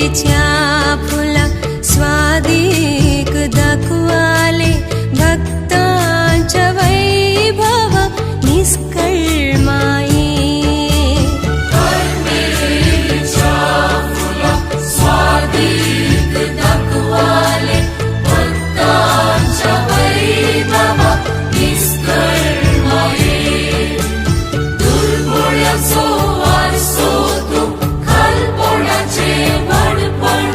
करमेलीच्या फुला स्वादीक दाखवाले भक्तांच्या वैभव निष्कळमाये. करमेलीच्या फुला स्वादीक दाखवाले भक्तांच्या वैभव निष्कळमाये. दुर्गुणाचो वारसो तूं, खालपणाचें व्हडपण.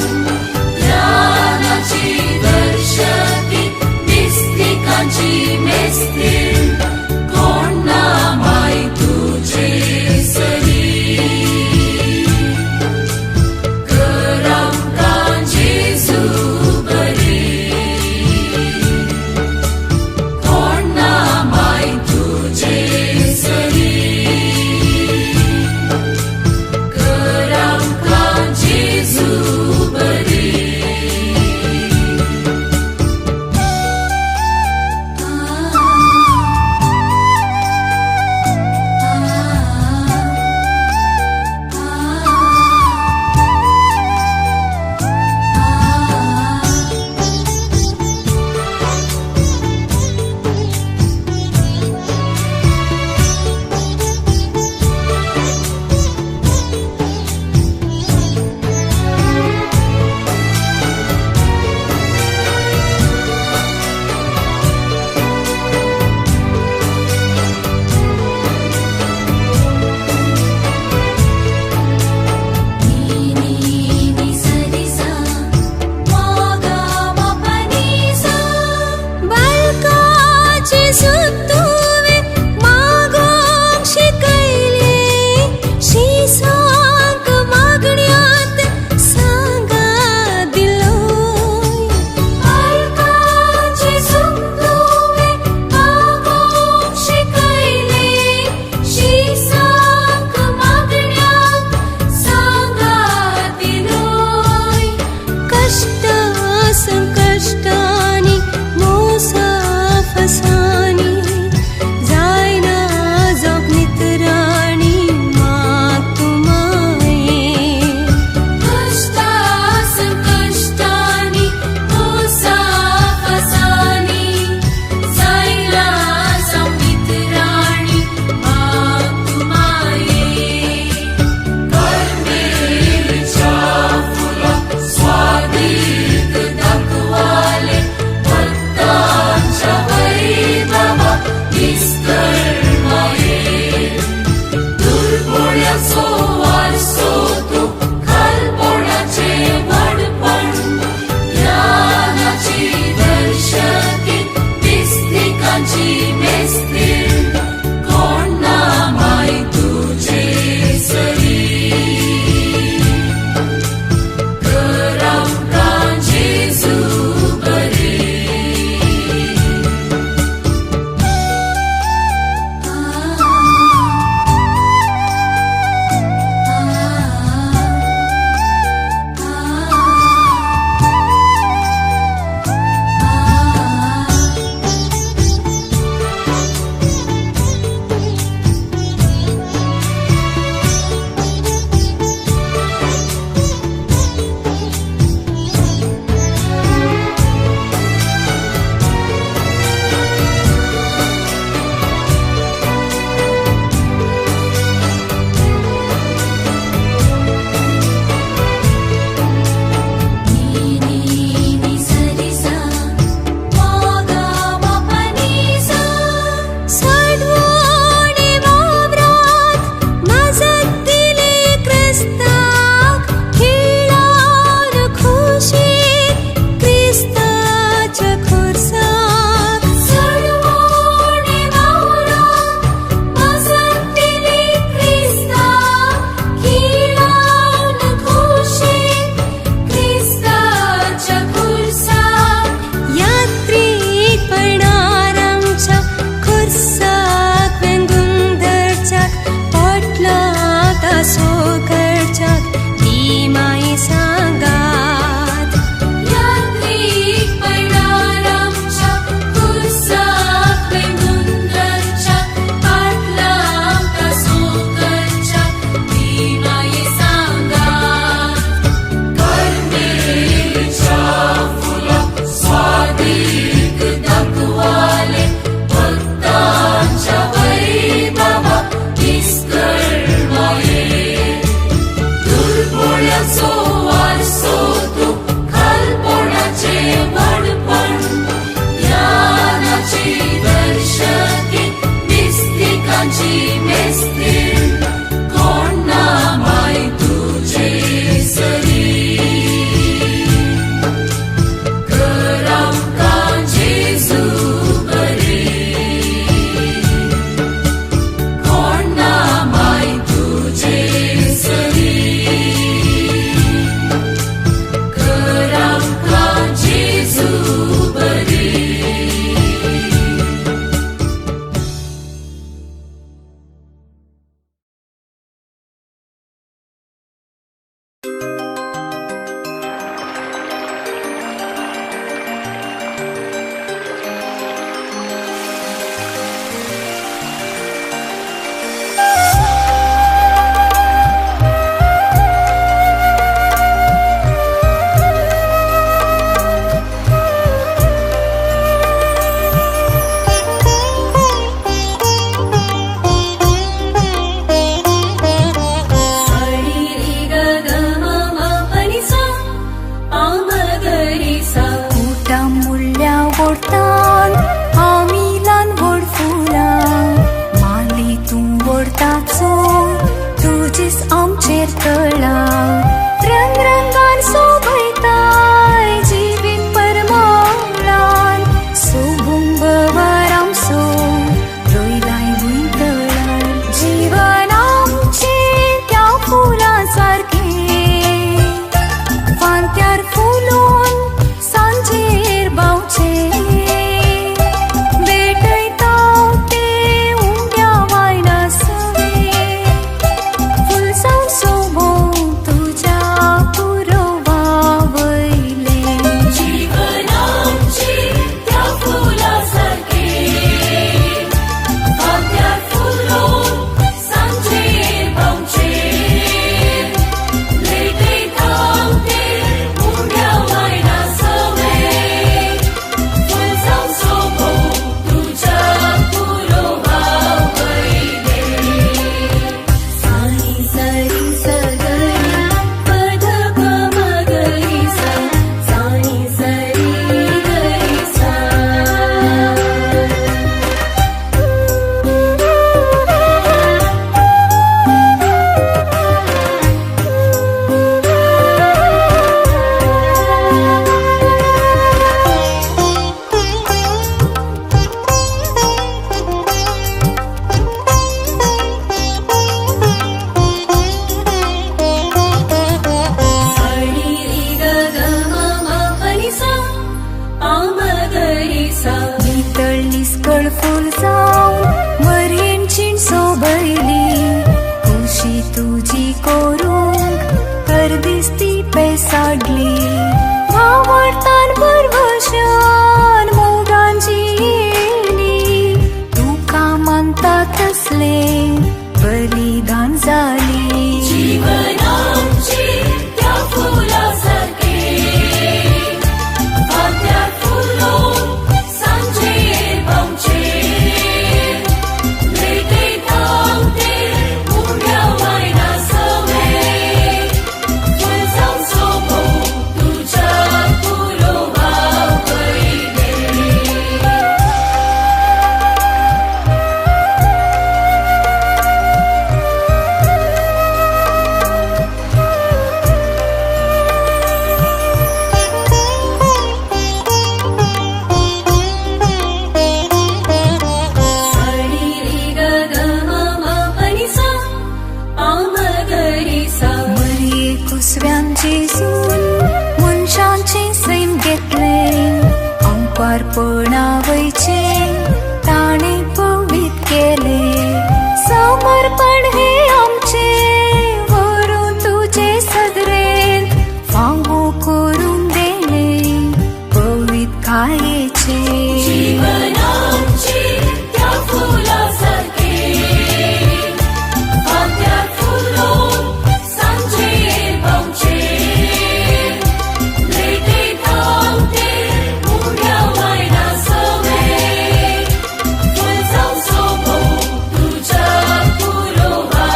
तळाव रंगरंगान सोबयताय जिवीत परमळान सोबूंक वरांसो रोयलाय भुंयतळार जीवन आमचें त्या फुलां सारकें फांत्यार फुलोन सांजेर बावचें भेटयता तें उंड्या वायना सवें फुलसांव सोबो तुज्या पुरवा वयलें. जीवन आमचे त्या फुलासारखे फांत्यार फुलोन सांजेर बावचे लेटयता तें उंड्या वायना सवें फुलसांव सोबो तुज्या पुरवा वयलें. सानी सरी सगरी पद प म गरी सा सानी सरी गरी सा. साणी रि ग ग म म प नि सा पा म ग रि सा. नितळ निस्कळ फूल जावन मरयेन चिणसो भरली खुशी तुजी करूंक हर दीस ती पेसाडली भावार्थान परवशान मोगान जियेली तुका मानता तसलें बलिदान जाली. जीवन आमचे त्या फुलासारखे फांत्यार फुलोन सांजेर बावचे लेटयता तें उंड्या वायना सवें फुलसांव सोबो तुज्या पुरवा वयलें. साणी रि ग ग म म प नि सा पा म ग रि सा. मरये कुसव्यान जेजून मनशांचें सैम घेतलें अंपारपणा वयचें ताणें पवीत केलें समर्पण हें आमचें व्हरून तुजे सदरेन फावो करून देणें पवीत कायेचें. जीवन आमचे त्या फुलासारखे फांत्यार फुलोन सांजेर बावचे लेटयता तें उंड्या वायना सवें फुलसांव सोबो तुज्या पुरवा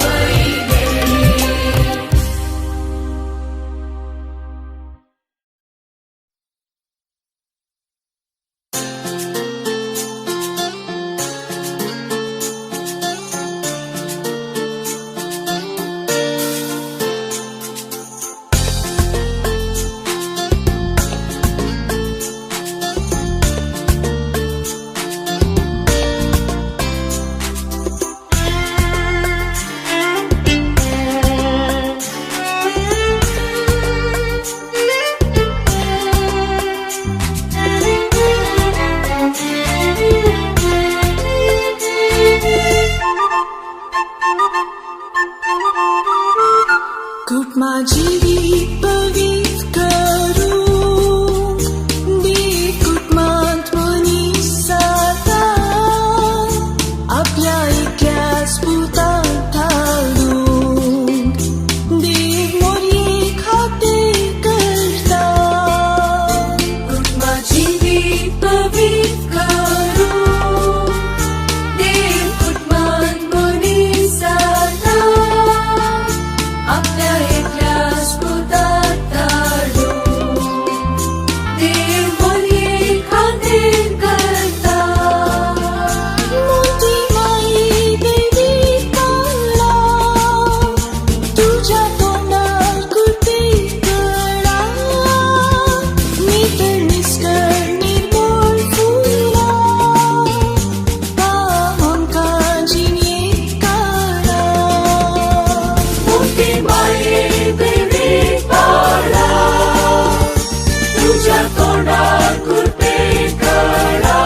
वयलें. कृपा जीवित पवित्र करूंक देव कुटुंबांत मनीस जाता आपल्या एकल्याच पुताक धाडूंक देव मोरये खातीर करता. कुटुंबा जिवीत पवित्र करूंक देव कुटुंबांत मनीस जाता आपल्या एकल्याच पुताक. माये देवी बाळा, तुझ्या तोंडा कृपे कळा,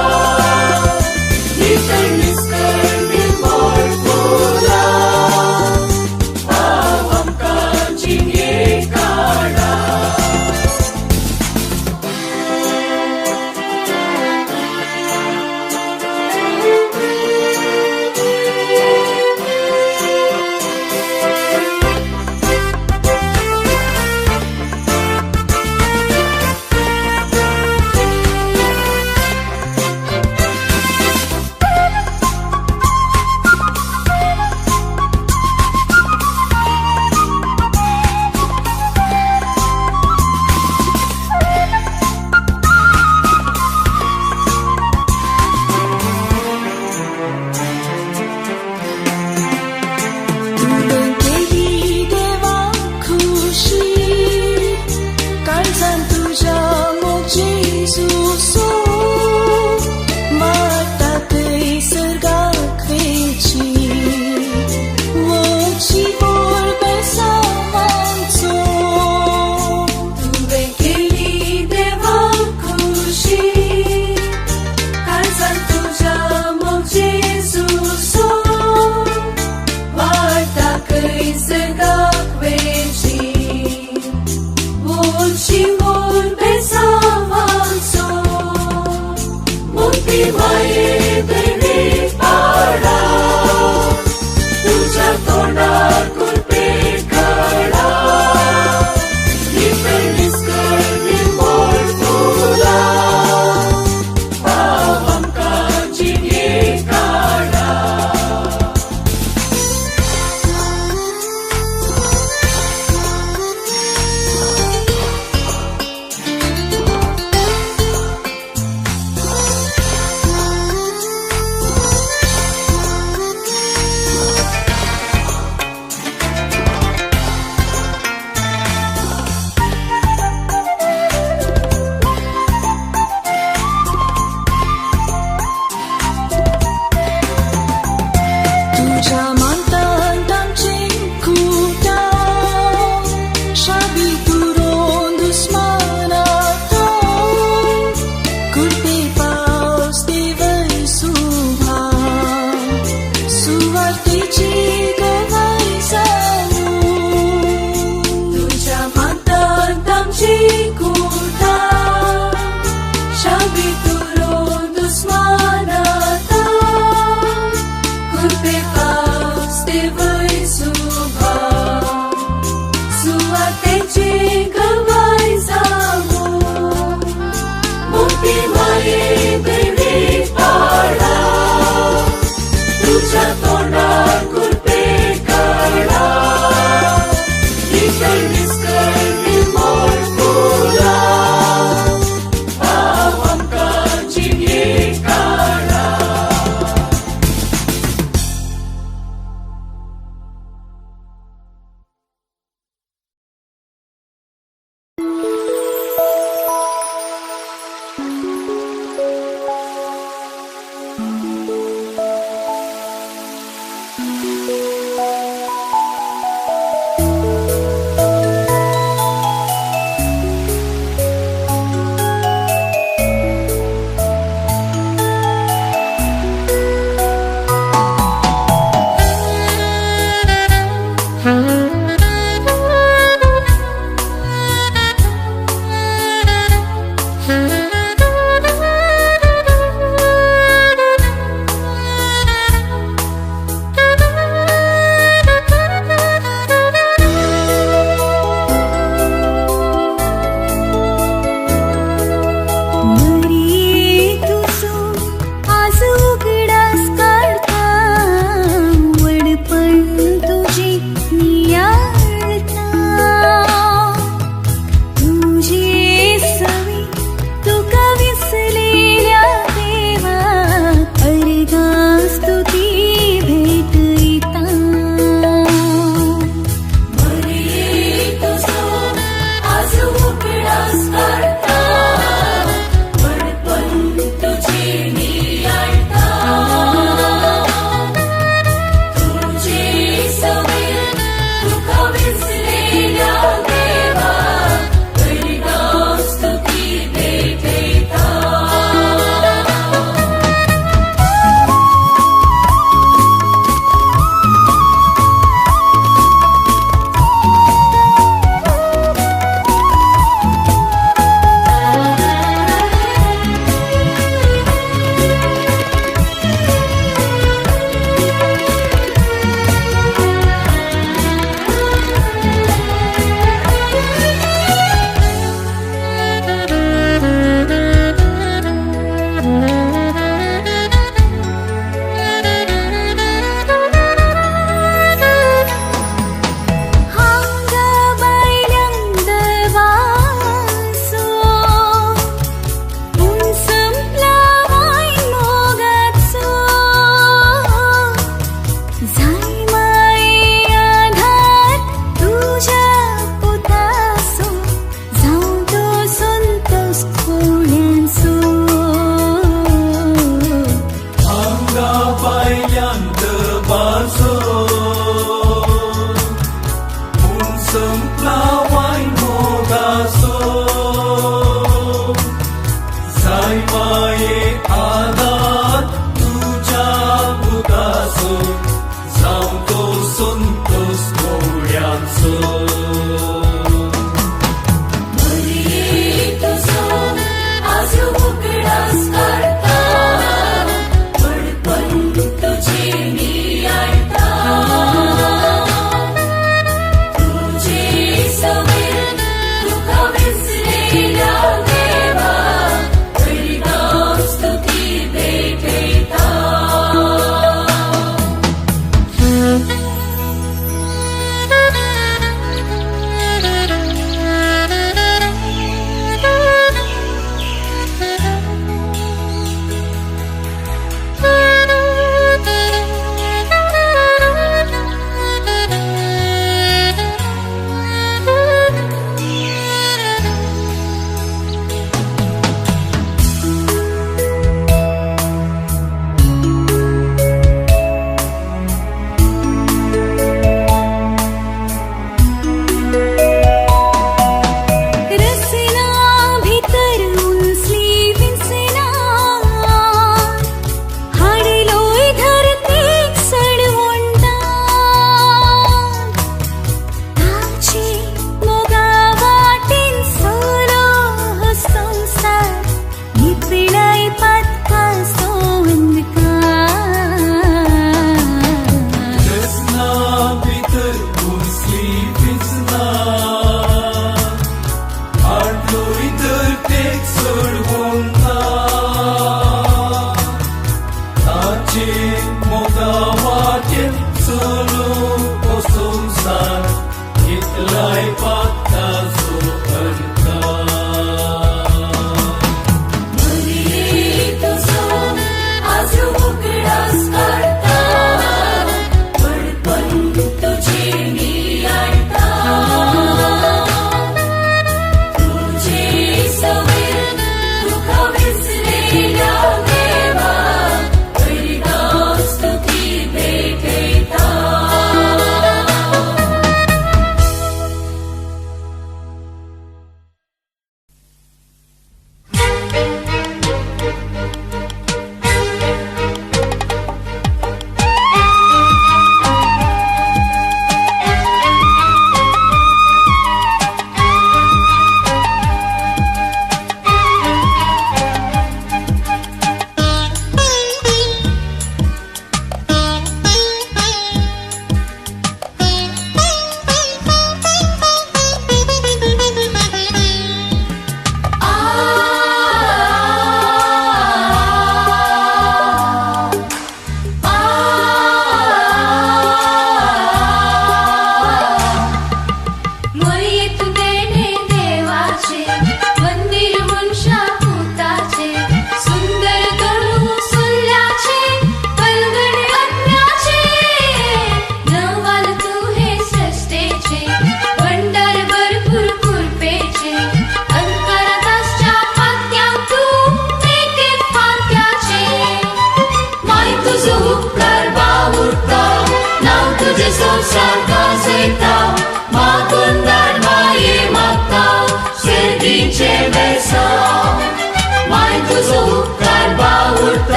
नितळ निस्कळ निर्मळ फुला, पाव आमकां जिणे काळा.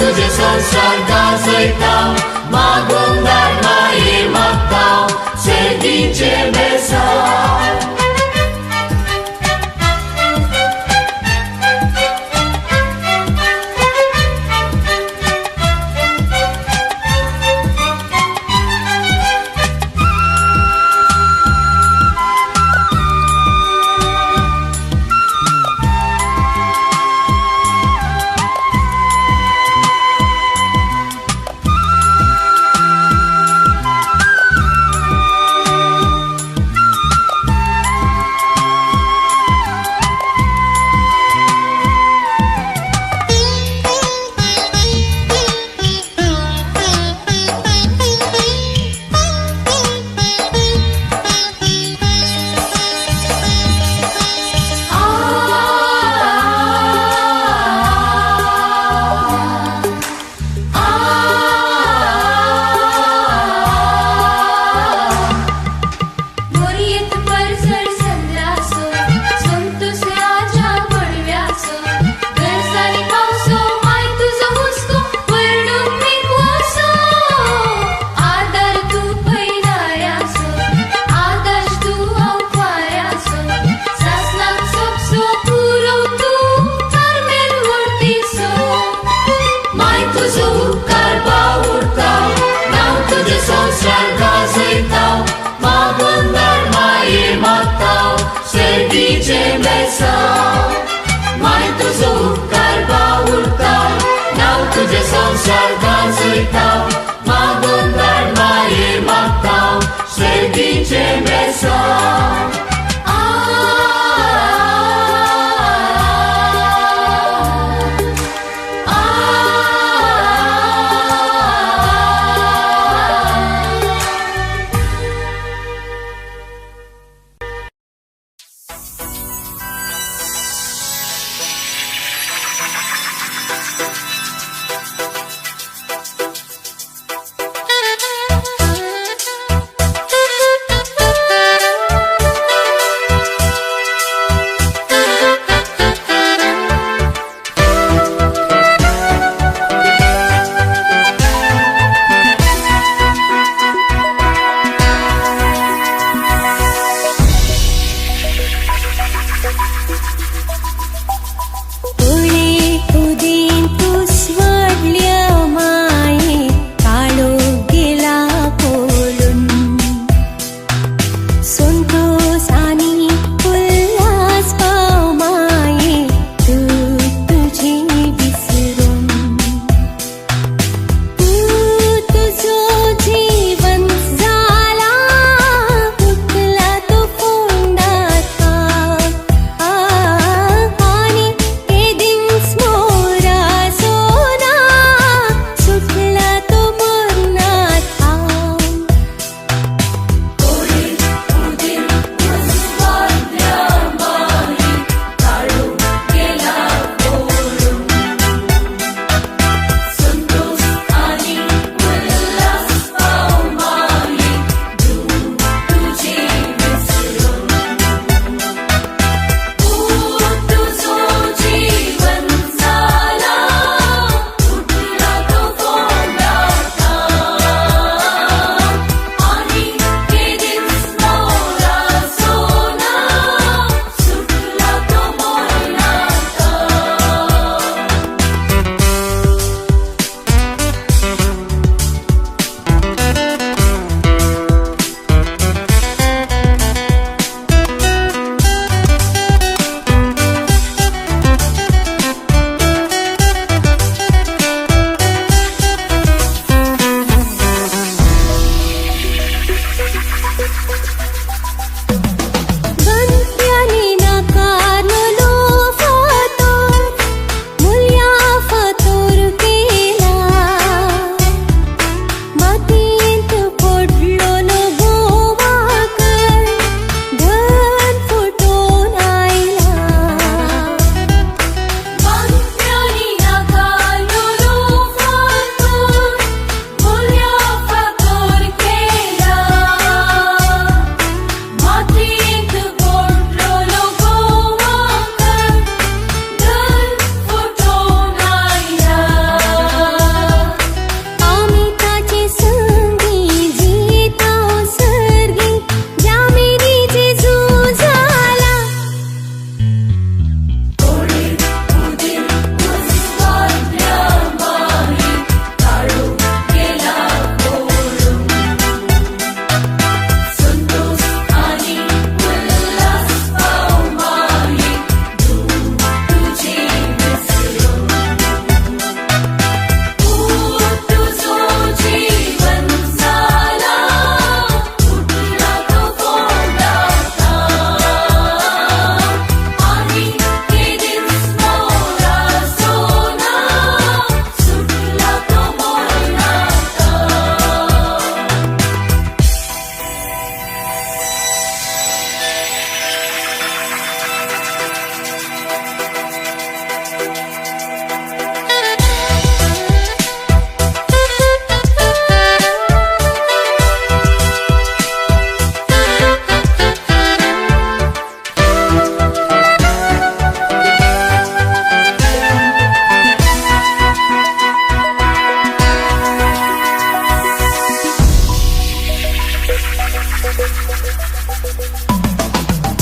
तुजे संवसार गाजयता, मागुंदार माये मागता सेगींचे बेसा.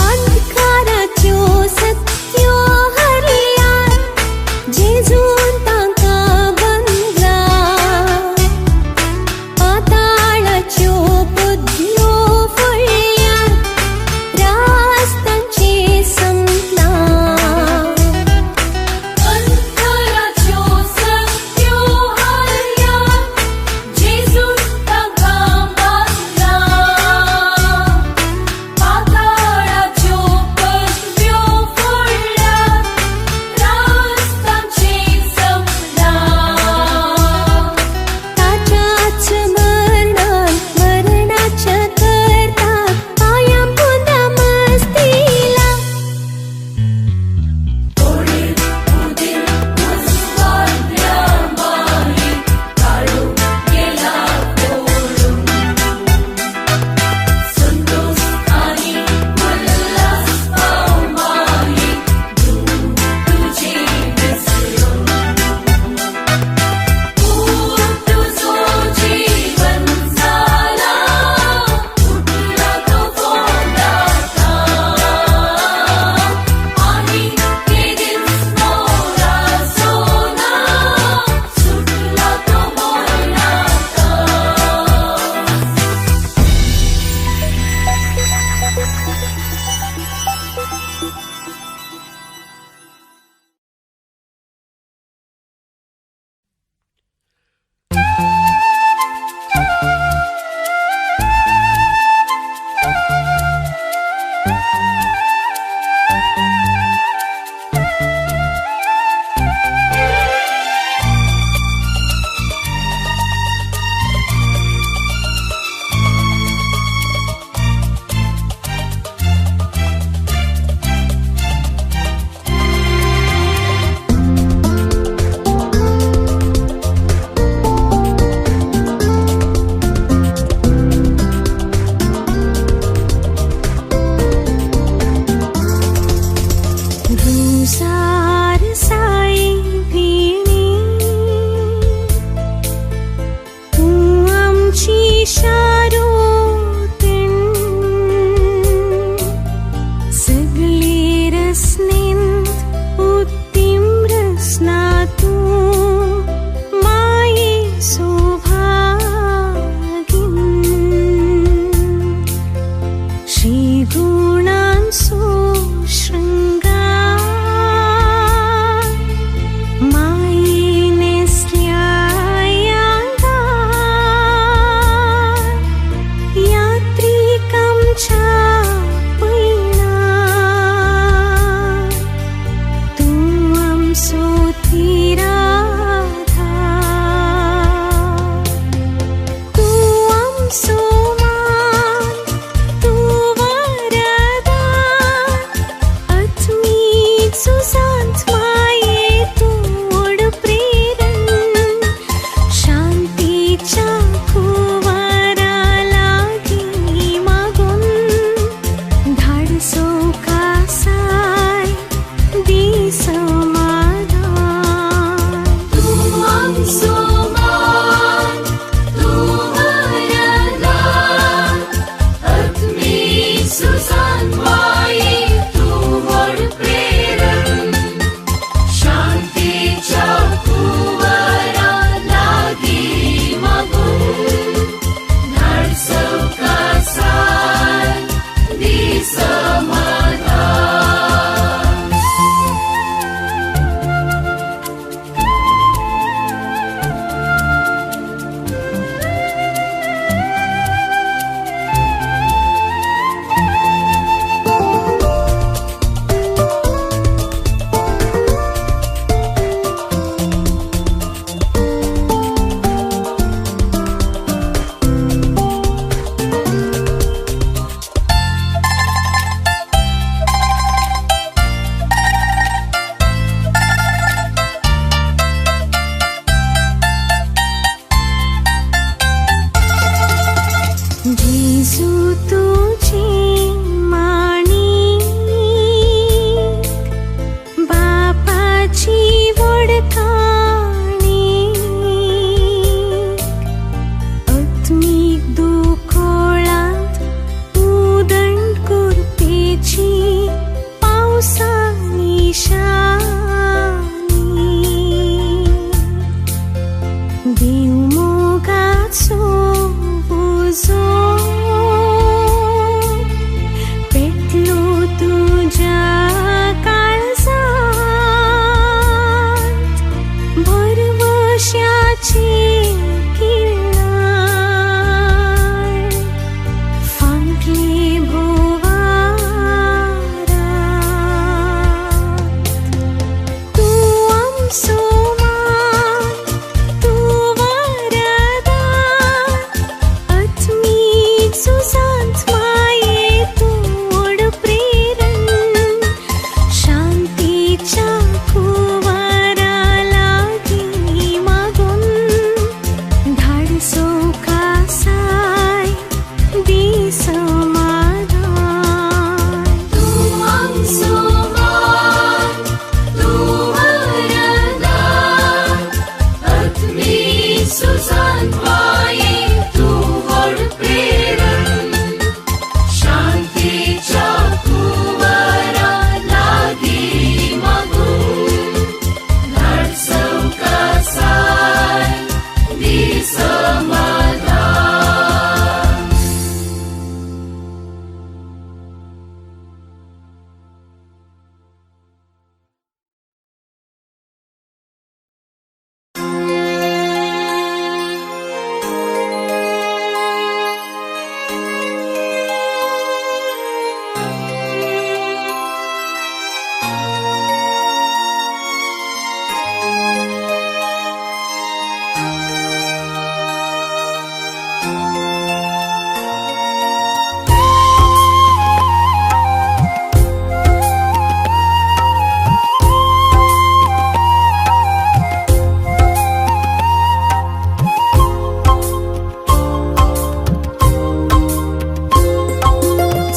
अंधकाराच्यो सत्यो हरल्यार जेजून तांकां बांदला. पाताळाच्यो बुद्ध्यो फोडल्यार राज तांचे संपला. अंधकाराच्यो सत्यो हरल्यार जेजून तांकां बांदला.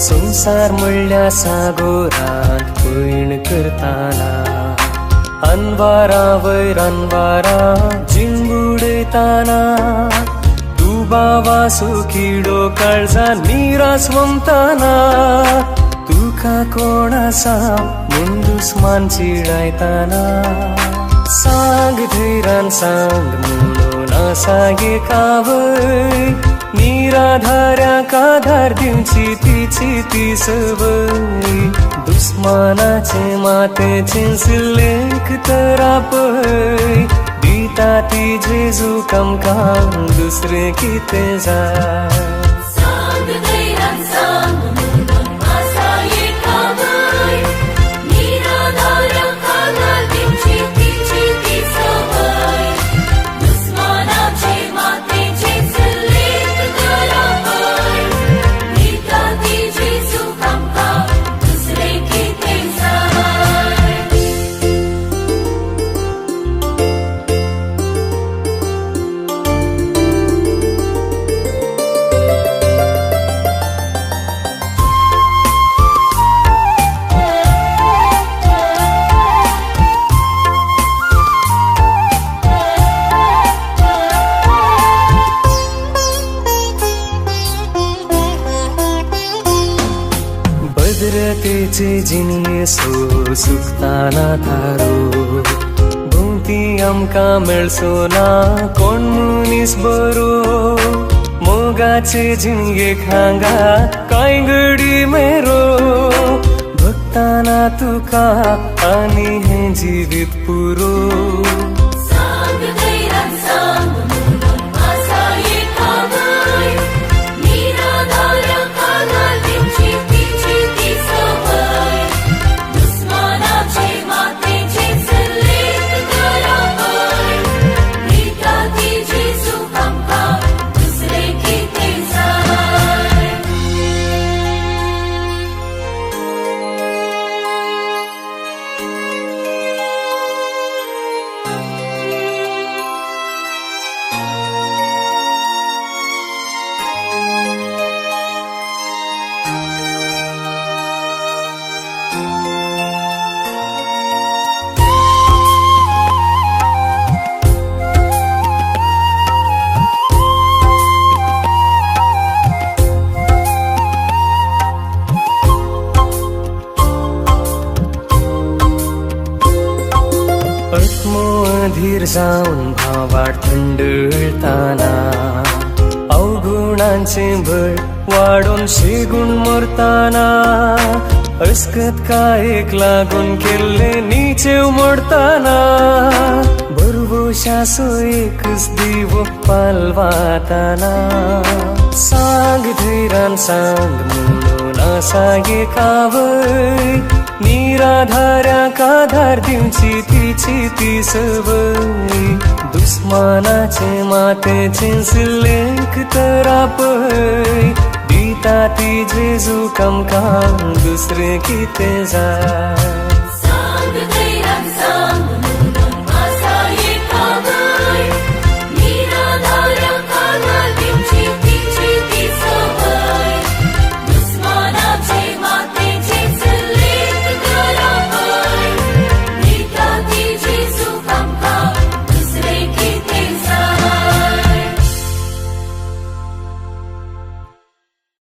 संवसार म्हणल्या सागोरांत पयण करताना अनवारा वयर अनवारा जिंगुडयताना दुबावासो किडो काळजा निरास वमताना तुका कोण आसा म्हूण दुस्मान चिडायताना सांग धैरान सांग म्हणून आसा एकावय निराधाऱ्याक आधार दिवची तिची ती संवय दुस्मानाचे मातेचे सिल्लेक तर आपय दिता ती जेजू आमकां दुसरें कितें जाय. सांग धैर्यान सांग म्हणून आसा एकावय निराधाऱ्याक आधार दिवची तिची ती संवय दुस्मानाचे मातेचे लेख तर आपय दिता ती जेजू आमकां दुसरें कितें जाय. भद्रतेचे जिणेसो सुकताना थारो भोंवती आमकां मेळचो ना कोण मनीस बरो मोगाचे जिणयेक हांगा कांय घडी मेरो भक्ताना तुका आनी हें जिवीत पुरो. सांग धैर्यान सांग म्हणून आसा एकावय निराधाऱ्याक आधार दिवची तिची ती संवय दुस्मानाचे मातेचे लेख तर आपय दिता ती जेजू आमकां दुसरें कितें जाय. आत्मो अधीर जावन भावाट थंडळताना अवगुणांचे बळ वाडोवन शेगूण मरताना अस्कत कायेक लागून केल्ले निचेव मोडताना बरवशासो एकच दिवो पालवाताना सांग धैरान सांग म्हणून आसा एकावय निराधाऱ्याक आधार दिवची तिची ती संवय दुस्मानाचे मातेचे सिल्लेक तर आपय दिता ती जेजू आमकां दुसरें कितें जाय. सांग